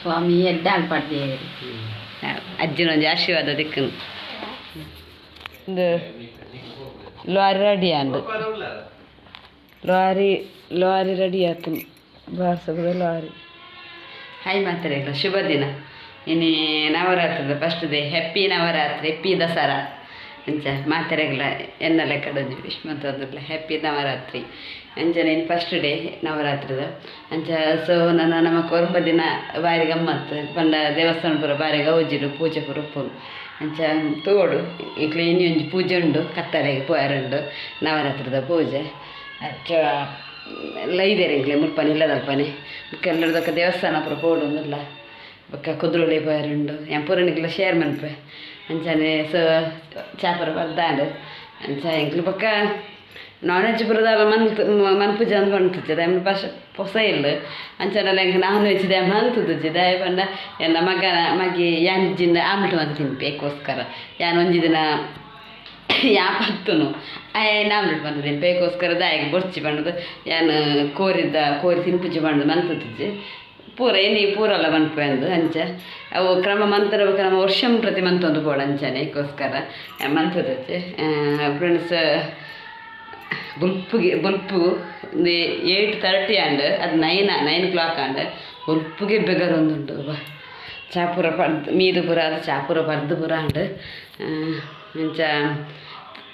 ಸ್ವಾಮಿ ಎಡ್ಡೆ ಅಲ್ಪಡ್ದೆ. ಅಜ್ಜಿನ ಒಂಜಿ ಆಶೀರ್ವಾದ ದಿಕ್ಕನು. ಇಂದು ಲಾರಿ ರೆಡಿ ಆಂಡ್. ಲಾರಿ ಲಾರಿ ರೆಡಿ ಆತುಂಡು. ಬಾರ್ಸದ ಲಾರಿ. ಹಾಯ್ ಮಾತ್ರೆಗಳ, ಶುಭ ದಿನ. ಇನಿ ನವರಾತ್ರಿದ first day. Happy Navratri, happy Dasara. ಅಂಚ ಮಾತೆರೆಗ್ಲ ಎನ್ನ ಲೆಕ್ಕಡೊಂಜಿ ವಿಶ್ ಮಂತೊಂದುಲ್ಲ. ಹ್ಯಾಪಿ ನವರಾತ್ರಿ. ಅಂಚನೆ ಇನಿ ಫಸ್ಟ್ ಡೇ ನವರಾತ್ರಿದ. ಅಂಚ ಸೊ ನನ ನಮಕ್ ಒರ್ಂಬ ದಿನ ಬಾರಿ ಗಮ್ಮತ್ತು ಪಂಡ ದೇವಸ್ಥಾನ ಪೂರ ಬಾರಿ ಗೌಜಿಡ್ ಪೂಜೆ ಪೂರ ಉಪ್ಪುಂಡು. ಅಂಚ ತೂವೊಡು ಇಕ್ಲೆ ಇನಿ ಒಂಜಿ ಪೂಜೆ ಉಂಡು, ಕತ್ತಲೆಗ್ ಪೋಯೆರುಂಡು ನವರಾತ್ರಿದ ಪೂಜೆ. ಅಂಚ ಲೈದೆರ್ ಎಂಕ್ಲೆ ಮುಲ್ಪನೆ ಇಲ್ಲದಲ್ಪನೆ. ಬೊಕ್ಕ ಎಲ್ಲರದಕ್ಕ ದೇವಸ್ಥಾನ ಪೂರ ಪೋವೊಡುಂದುಲ್ಲ. ಬೊಕ್ಕ ಕುದ್ರೋಳಿ ಪೋಯೆರುಂಡು. ಯಾನ್ ಪೂರ ನಿಕ್ಲೆ ಶೇರ್ ಮನ್ಪೆ. ಅಂಚನೆ ಸೊ ಚಾಪುರ ಪರ್ದಾಂಡ್. ಅಂಚ ಎಂಕ್ಲೆ ಬೊಕ್ಕ ನಾನ್ ವೆಜ್ ಪೂರ ದಾಲ ಮನ್ತ್ ಮನ್ಪುಜ ಅಂದ್ ಪನ್ಪುಜೆ. ದಾಯೆ ಪಶ ಪೊಸ ಇಲ್ಲ್. ಅಂಚನೆಲ ಎಂಕ್ ನಾನ್ ವೆಜ್ ದಾಯೆ ಮಂತುದುಜಿ. ದಾಯೆ ಪಂಡ ಎನ್ನ ಮಗನ ಮಗೆ ಯಾನ್ ಇಜ್ಜಿಂಡ ಆಮ್ಲೆಟ್ ಮಂತ್ ತಿನ್ಪೆ. ಐಕೋಸ್ಕರ ಯಾನ್ ಒಂಜಿ ದಿನ ಯಾ ಪತ್ತುನು ಆಯೆ ಆಮ್ಲೆಟ್ ಮಂತ್ ತಿನ್ಪೆ. ಐಕೋಸ್ಕರ ದಾಯೆಗ್ ಬೊರ್ಚಿ ಪಂಡ್ದ್ ಯಾನ್ ಕೋರಿದ ಕೋರಿ ತಿನ್ಪುಜಿ ಪಂಡ್ದ್ ಮಂತುದುಜಿ. ಪೂರ ಇನಿ ಪೂರಲ ಮನ್ಪುವೆ ಅಂದ್. ಅಂಚ ಅವು ಕ್ರಮ ಮಂತರ ಬೊಕ್ಕ ನಮ ವರ್ಷಂ ಪ್ರತಿ ಮಂತೊಂದು ಬೋಡು. ಅಂಚನೆ ಐಕೋಸ್ಕರ ಮಂತುದುಜಿ. ಫ್ರೆಂಡ್ಸ್, ಬೊಲ್ಪುಗೆ ಬೊಲ್ಪು 8:30 ಆಂಡ್. ಅದು 9 9 ಕ್ಲಾಕ್ ಆಂಡ್. ಬೊಲ್ಪುಗೆ ಬೆಗರೊಂದುಂಡು. ಚಾಪುರ ಪರ್ದ್ ಮೀದು ಪೂರ ಅದು ಚಾಪುರ ಪರ್ದ್ ಪೂರ ಆಂಡ್. ಅಂಚ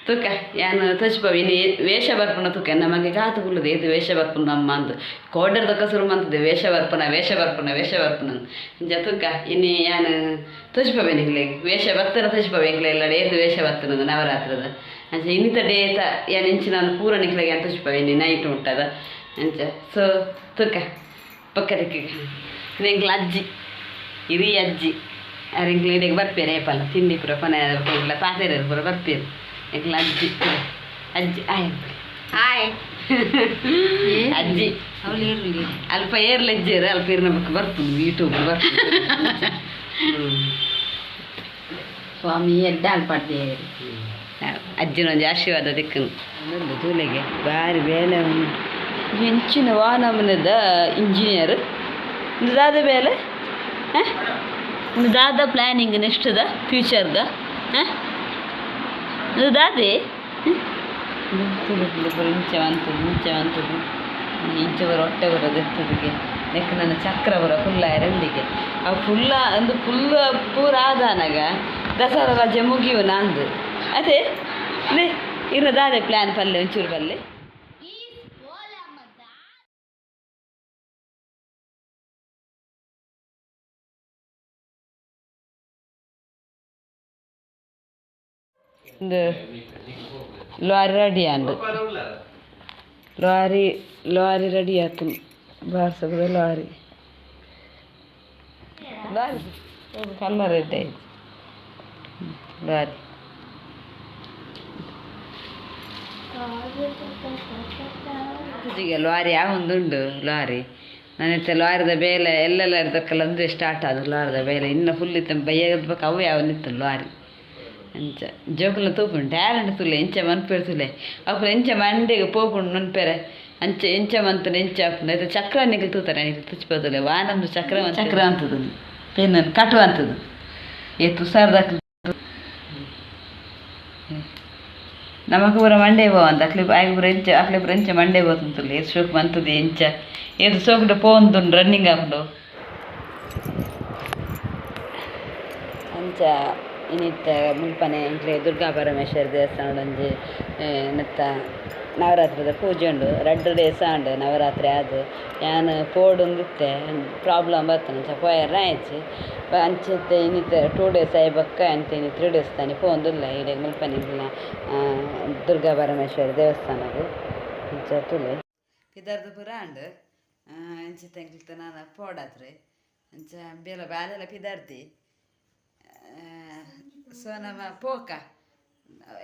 ತೂಕ ಯಾನ್ ತೋಜಿಪಾವೆ ಇನಿ ವೇಷ ಬರ್ಪುನ. ತೂಕ, ಎನ್ನ ಮಗೆ ಕಾತ್ ಕುಲ್ಲುದೆ, ಏತ್ ವೇಷ ಬರ್ಪುನ ಅಮ್ಮ ಅಂದ್. ಕೋಡೆರ್ದಕ್ಕ ಸುರು ಮಂತುದೆ, ವೇಷ ಬರ್ಪುನ, ವೇಷ ಬರ್ಪುನ, ವೇಷ ಬರ್ಪುನ. ಇಂಚ ತೂಕ, ಇನಿ ಯಾನ್ ತೋಜಿಪಾವೆ ನಿಕ್ಲೆಗ್. ವೇಷ ಬತ್ತನ ತೋಜಿಪಾವೆ ಎಂಕ್ಲೆ ಇಲ್ಲಡ್ ಏತ್ ವೇಷ ಬತ್ತನಂದ್ ನವರಾತ್ರದ. ಅಂಚ ಇನ್ನಿತ ಡೇತ ಯಾನ್ ಇಂಚಿನ ಪೂರ ನಿಕ್ಲೆಗ್ ಯಾನ್ ತೋಜಿಪಾವೆ ಇನಿ ನೈಟ್ ಮುಟ್ಟದ. ಅಂಚ ಸೊ ತೂಕ ಪೊಕ್ಕ ದಿಕ್ಕಿಗ್. ಎಂಕ್ಲ ಅಜ್ಜಿ, ಹಿರಿಯ ಅಜ್ಜಿ. ಅರ್ ಎಂಕ್ಲೆ ಇಡೆಗ್ ಬರ್ಪೆರ್ ಏಪಲ. ತಿಂಡಿ ಪೂರ ಪನ ಎಂಕ್ಲ ಪಾತೆರೆರ್ ಪೂರ ಬರ್ಪೆರ್. ಎಂಕ್ಲ ಅಜ್ಜಿ, ಅಜ್ಜಿ ಆಯ್. ಹಾಯ್. ಅಜ್ಜಿ ಅಲ್ಪ ಏರ್ಲೆಜ್ಜೆರ್. ಅಲ್ಪ ಇರ್ನ ಬೊಕ್ಕ ಬರ್ಪುಂಡು, ಯೂಟ್ಯೂಬ್ ಬರ್ಪುಂಡು. ಸ್ವಾಮಿ ಎಡ್ಡೆ ಅಲ್ಪಡ್ದೆ. ಅಜ್ಜಿನ ಒಂಜಿ ಆಶೀರ್ವಾದ ದಿಕ್ಕನು. ತೂಲೆಗೆ ಬಾರಿ ಬೇಲೆ ಉಂಡು. ಎಂಚಿನ ವಾ ನಮೂನೆದ ಇಂಜಿನಿಯರ್! ಇಂದು ದಾದ ಬೇಲೆ? ಇಂದು ದಾದ ಪ್ಲ್ಯಾನಿಂಗ್ ನೆಕ್ಸ್ಟ್ದ ಫ್ಯೂಚರ್ದ? ಇದು ದಾದೆ? ಪೂರ ಇಂಚ ಮಂತುದು, ಇಂಚ ಮಂತುದು, ಇಂಚ ಪೂರ ಹೊಟ್ಟೆ ಪೂರ ದೆತ್ತುದುಗೆ. ನೆಕ್ ನನ್ನ ಚಕ್ರ ಪೂರ ಫುಲ್ ಆಯೆರೆ. ಅವು ಫುಲ್ಲ ಅಂದು ಫುಲ್ ಪೂರ ಆದಾನಗ ದಸರಾ ರಜೆ ಮುಗಿಯುವ ಅಂದು. ಅದೇ ಲೇ ಇರ ದಾದೆ ಪ್ಲ್ಯಾನ್ ಪಲ್ಲೆ ಒಂಚೂರು ಪಲ್ಲೆ. ಇಂದು ಲಾರಿ ರೆಡಿ ಆಂಡ್. ಲಾರಿ ಲಾರಿ ರೆಡಿ ಆತುಂಡು. ಬಾರ್ಸದ ಲಾರಿ. ಲಾರಿ ಕಲರ್ ಎಡ್ಡೆ ಆಯ್ತು ಲಾರಿ. ಲಾರಿ ಆವೊಂದುಂಡು ಲಾರಿ. ನಾನಿತ್ತೆ ಲಾರಿದ ಬೇಲೆ ಎಲ್ಲೆಲ್ಲ ದಕ್ಕಲ ಸ್ಟಾರ್ಟ್ ಆದು ಲಾರಿದ ಬೇಲೆ. ಇನ್ನು ಫುಲ್ ಇತ್ತ ಬಯ್ಯದ ಬೊಕ ಅವು ಯಾವೊಂದಿತ್ತು ಲಾರಿ. ಅಂಚ ಜೋಕುಲ್ನ ತೂಪುಂಡು, ಟ್ಯಾಲೆಂಟ್ ತೂಲೆ ಎಂಚ ಮನ್ಪೆರ್ ತೂಲೆ. ಅಕುಲು ಎಂಚ ಮಂಡೆಗ್ ಪೋಪುಂಡು ಮನ್ಪೆರೆ. ಅಂಚ ಎಂಚ ಮಂತುಂಡು, ಎಂಚ ಆಪುಂಡು. ಐತ ಚಕ್ರ ನಿಕುಲು ತೂತಾರೆ, ನಿಕುಲು ತುಚ್ಪೋತುಲೆ. ವಾನೊಂದು ಚಕ್ರ ಚಕ್ರ ಅಂತದು ಪೆನ್ ಕಟು ಅಂತದು. ಏತ್ ಹುಷಾರ್ದಕ್ಲು! ನಮಕ್ ಪೂರ ಮಂಡೆ ಪೋವಂದ್. ಅಕ್ಲೆ ಆಯೆ ಪೂರ ಎಂಚ, ಅಕ್ಲೆ ಪೂರ ಎಂಚ ಮಂಡೆ ಪೋತುಂಡು. ಏತ್ ಶೋಕು ಮಂತುದು, ಎಂಚ ಏತ್ ಸೋಕುಡು ಪೋವೊಂದುಂಡು, ರನ್ನಿಂಗ್ ಆಪುಂಡು. ಅಂಚ ಇನಿತ್ತ ಮುಲ್ಪನೆ ಎಂಕ್ಲೆ ದುರ್ಗಾ ಪರಮೇಶ್ವರಿ ದೇವಸ್ಥಾನಡ್ ಒಂಜಿ ನೆತ್ತ ನವರಾತ್ರಿದ ಪೂಜೆ ಉಂಡು. ರಡ್ಡ್ ಡೇಸ್ ಆಂಡ್ ನವರಾತ್ರಿ ಆದ್. ಯಾನ್ ಪೋವೊಡುಂದಿತ್ತೆ, ಪ್ರಾಬ್ಲಮ್ ಬತ್ತ್ಂಡ್, ಅಂಚ ಪೋಯೆರೆ ಆಯಿಜಿ. ಅಂಚ ಇತ್ತೆ ಇನಿತ 2 ಡೇಸ್ ಆಯಿ ಬೊಕ್ಕ ಅಂಚ ಇನಿ 3 ಡೇಸ್ ತಾನಿ ಪೋವೊಂದುಲ್ಲೆ ಇಡೆಗ್ ಮುಲ್ಪನೆ ಎಂಕ್ಲ್ನ ದುರ್ಗಾ ಪರಮೇಶ್ವರಿ ದೇವಸ್ಥಾನಗ್. ಅಂಚ ತೂಲೆ, ಪಿದರ್ದ್ ಪೂರ ಆಂಡ್. ಇಂಚಿತ್ತ ಎಂಕ್ಲ್ತ ನನ ಪೋಡಾತ್ರೆ. ಅಂಚ ಬೇಲೆ ಬಾಲೆಲ ಪಿದಾರ್ದಿ. ಸೊ ನಮ ಪೋಕ.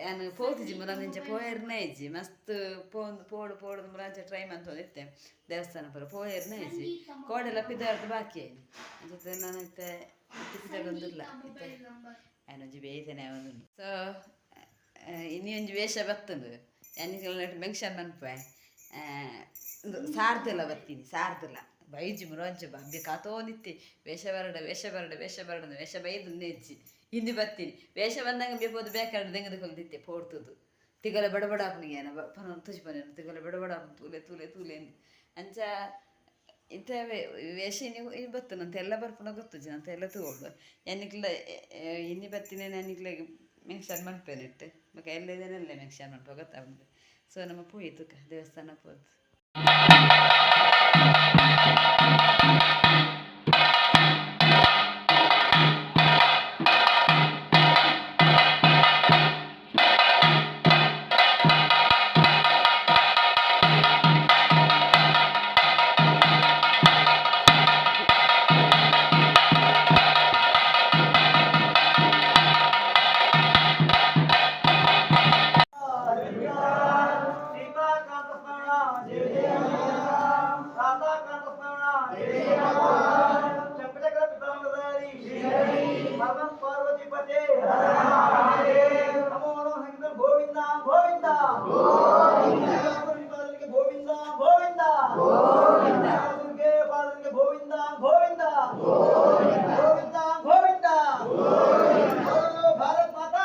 ಯಾನ್ ಪೋತುಜಿ ಮುಲ್ಪ. ಇಂಚ ಪೋಯೆರ್ನೇ ಇಜ್ಜಿ. ಮಸ್ತ್ ಪೋಂದು ಪೋಡು ಪೋಡು ಮುಲ್ಪ ಅಂಚ ಟ್ರೈ ಮಂತೊಂದಿತ್ತೆ. ದೇವಸ್ಥಾನ ಪೂರ ಪೋಯೆರ್ನೇ ಇಜ್ಜಿ. ಕೋಡೆಲ ಪಿದಾರ್ದ್ ಬಾಕಿ ಆಯ್ನಿ. ಅಂಚ ನನ ಇತ್ತೆ ಇತ್ತೆ ಪಿದಡೊಂದುಲ್ಲ. ಇತ್ತೆ ಆಯ್ನ ಒಂಜಿ ಬೇತೆನೆ ಆವೊಂದುಂಡು. ಸೊ ಇನಿ ಒಂಜಿ ವೇಷ ಬತ್ತುಂಡು ಯಾನಿಕಲ್ನ ಮೆನ್ಷನ್ ಮನ್ಪುವೆ ಉಂದು ಸಾರ್ದಲ ಬತ್ತೀನಿ ಸಾರ್ದಲ ಬೈಜಿ ಮುರಂಚ ಬಾಂಬೆ ಕಾತೋನಿತ್ತಿ ವೇಷ ಬರಡ ವೇಷ ಬರಡ ವೇಷ ಬರಡ ವೇಷ ಬೈದು ನೆಜ್ಜಿ ಹಿಂದಿ ಬತ್ತೀನಿ ವೇಷ ಬಂದಂಗೆ ಬೇಬೋದು ಬೇಕಾದ್ರೆ ದೆಂಗದ ಕೊಲ್ದಿತ್ತೆ ಪೋಡ್ತುದು ತಿಗಲೆ ಬಡಬಡ ಆಪುನಿಗೆ ಏನ ಪನ ತುಜಿ ಪನ ತಿಗಲೆ ಬಡಬಡ ಆಪುನು ತೂಲೆ ತೂಲೆ ತೂಲೆ ಅಂದ್ ಅಂಚ ಇಂಥ ವೇಷ ಇನಿ ಇನಿ ಬತ್ತುನಂತ ಎಲ್ಲ ಬರ್ಪುನ ಗೊತ್ತುಜಿ ಅಂತ ಎಲ್ಲ ತೂವೊಡು ಎನ್ನಿಕ್ಲ ಇನಿ ಬತ್ತಿನ ಎನ್ನಿಕ್ಲ ಮೆನ್ಷನ್ ಮನ್ಪೇನಿಟ್ಟು ಬೊಕ ಎಲ್ಲ ಇದನ್ನೆಲ್ಲ ಮೆನ್ಷನ್ ಮನ್ಪ ಗೊತ್ತಾಗುದು. ಸೊ ನಮ್ಮ ಪೋಯಿ ತುಕ ದೇವಸ್ಥಾನ ಪೋದು. ಸೀತಾಕಾಂತ ಸ್ಮರಣ ರಾಧಾಕಾಂತ ಸ್ಮರಣ ಚಂದ್ರಚಕ್ರ ಪಿತಾಂಬರಧಾರಿ ಪರಮ ಪಾರ್ವತಿ ಪತೆ ನಮೋ ನಮಃ ಸಂಗೀತ ಗೋವಿಂದ ಗೋವಿಂದ ಪಾದರಿಗೆ ಗೋವಿಂದ ಗೋವಿಂದ ದುರ್ಗೆ ಪಾದರಿಗೆ ಗೋವಿಂದ ಗೋವಿಂದ ಗೋವಿಂದ ಗೋವಿಂದ ಭಾರತ್ ಮಾತಾ.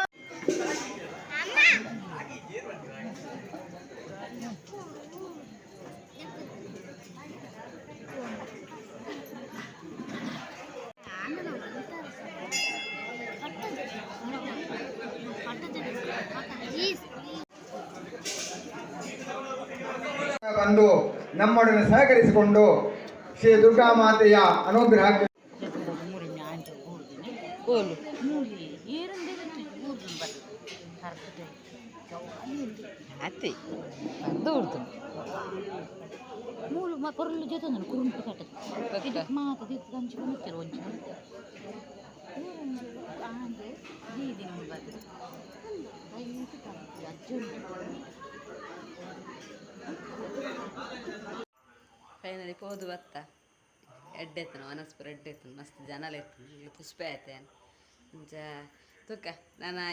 ಬಂದು ನಮ್ಮೊಡನೆ ಸಹಕರಿಸಿಕೊಂಡು ಶ್ರೀ ದುರ್ಗಾ ಮಾತೆಯ ಅನುಗ್ರಹಕ್ಕೆ ಕೋಲು. ಆತಿ ಬಂದು ಉಡ್ತು. ಮೂಲು ಪೊರ್ಲು ಜೊತೆ ಕುರುಂಟು ಕಟ್ಟದು ಮಾತ ದಿತ್ತು ಕಂಚು ಮುತ್ತಿರು ಒಂಚು ಆಂದೆ ದೀದಿ ಬರ್ತದೆ ಅಜ್ಜು. ಫೈನಲಿ ಪೋದು ಬತ್ತ ಎಡ್ಡೆ ಎತ್ತನ ವನಸ್ಪುರ ಎಡ್ಡೆ ಎತ್ತನ ಮಸ್ತ್ ಜನಲ ಇತ್ತು ಇಲ್ಲಿ ಪುಷ್ಪ ಆಯ್ತೆ ಅಂಚ ತುಕ್ಕ ನಾನು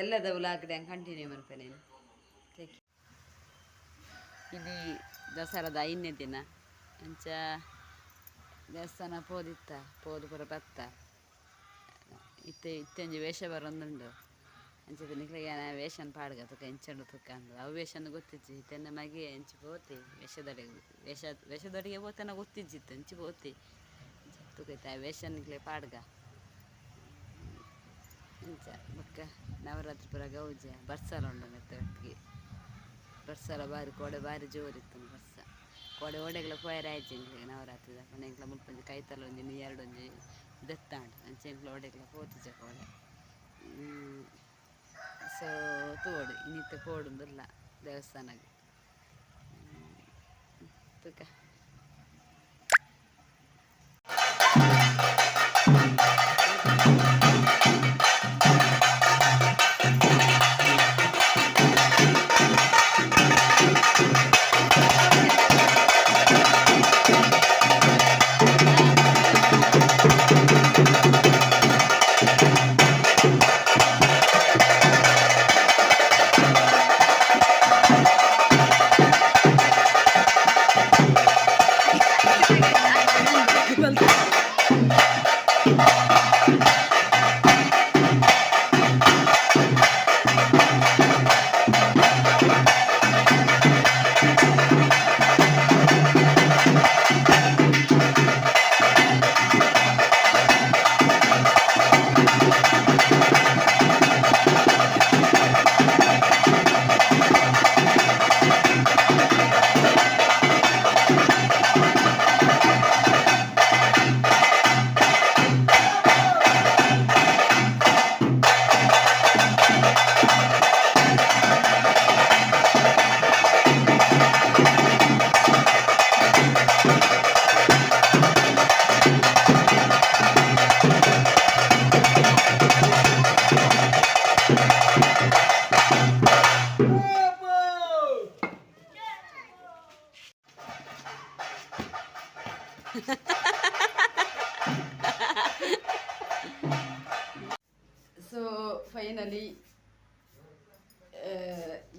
ಎಲ್ಲದ ವ್ಲಾಗ್ ಕಂಟಿನ್ಯೂ ಮನ್ಪೆ ನೀನು. ಇದು ದಸರಾದ 5ನೇ ದಿನ. ಅಂಚ ದೇವಸ್ಥಾನ ಪೋದಿತ್ತ ಪೋದು ಪೂರ ಬತ್ತ ಇತ್ತೆ ಇತ್ತೊಂಜಿ ವೇಷ ಬರೊಂದುಂಡು. ಅಂಚ ನಿಕ್ಲೆಗ್ ವೇಷನ್ ಪಾಡ್ಗ ತುಕ ಎಂಚುಂಡು ತುಕ ಅಂದ್ ಅವು ವೇಷನ್ ಗೊತ್ತಿಜ್ಜಿ. ಇತ್ತೆನ್ನ ಮಗೆ ಎಂಚ ಪೋತಿ ವೇಷದೊಡೆಗೆ ವೇಷ ವೇಷದೊಡೆಗೆ ಪೋತೆನ ಗೊತ್ತಿಜ್ಜಿತ್ತು ಎಂಚ ಪೋತಿ ತುಕ ಇತ್ತೆ ಆ ವೇಷನ್ ನಿಕ್ಲೆ ಪಾಡ್ಗ. ಅಂಚ ಬೊಕ್ಕ ನವರಾತ್ರಿ ಪೂರ ಗೌಜ ಬರ್ಸಲ ಉಂಡು ಮೆತ್ತ ಒಟ್ಟಿಗೆ ಬರ್ಸಲ ಬಾರಿ ಕೋಡೆ ಬಾರಿ ಜೋರಿತ್ತು ಬರ್ಸ ಕೋಡೆ ಓಡೆಗ್ಲ ಪೋಯೆರೆ ಆಯ್ಜಿ ಎಂಕ್ಲೆಗ್ ನವರಾತ್ರಿದ ಪಂಡ ಎಂಕ್ಲ ಮುಲ್ಪ ಒಂಜಿ ಕೈತಲ್ ಒಂಜಿ ನಿಯರ್ಡ್ ಒಂಜಿ ದೆತ್ತಾಂಡ್ ಅಂಚ ಎಂಕ್ಲ ಓಡೆಗ್ಲ ಪೋತಿಜ ಕೋಡೆ. ಸೊ ತೂವೊಡು ಇನಿತ್ತೆ ಪೋಡುಂದುಲ್ಲ ದೇವಸ್ಥಾನಗ್ ತುಕ.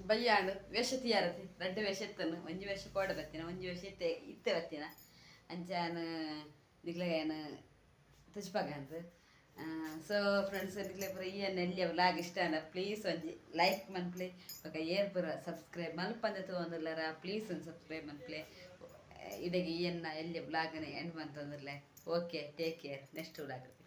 ಬಯ್ಯಾಂಡ್ ವೇಷ ತಿಯಾರತಿ. ರಡ್ಡ್ ವೇಷ ಇತ್ತನು. ಒಂಜಿ ವೇಷ ಕೋಡೆ ಬತ್ತಿನ, ಒಂಜಿ ವೇಷ ಇತ್ತೆ ಇತ್ತೆ ಬತ್ತಿನ. ಅಂಚಾನ ನಿಕ್ಲೆಗ್ ತುಚ್ಪಾಗಂತ. ಸೊ ಫ್ರೆಂಡ್ಸ್, ನಿಕ್ಲೆ ಪೂರ ಈ ಎಲ್ಯ ವ್ಲಾಗ್ ಇಷ್ಟ ಆಂಡ ಪ್ಲೀಸ್ ಒಂಜಿ ಲೈಕ್ ಮನ್ಪ್ಲೆ. ಬೊಕ ಏರ್ ಪೂರ ಸಬ್ಸ್ಕ್ರೈಬ್ ಮಲ್ಪಂದೆ ತೂವೊಂದುಲ್ಲೆರ, ಪ್ಲೀಸ್ ಒಂದು ಸಬ್ಸ್ಕ್ರೈಬ್ ಮನ್ಪ್ಲೆ. ಇಡೆಗೆ ಈ ಎನ್ನ ಎಲ್ಯ ವ್ಲಾಗ್ನ and ಮಂತೊಂದುಲ್ಲೆ. Okay, take care. Next vlog.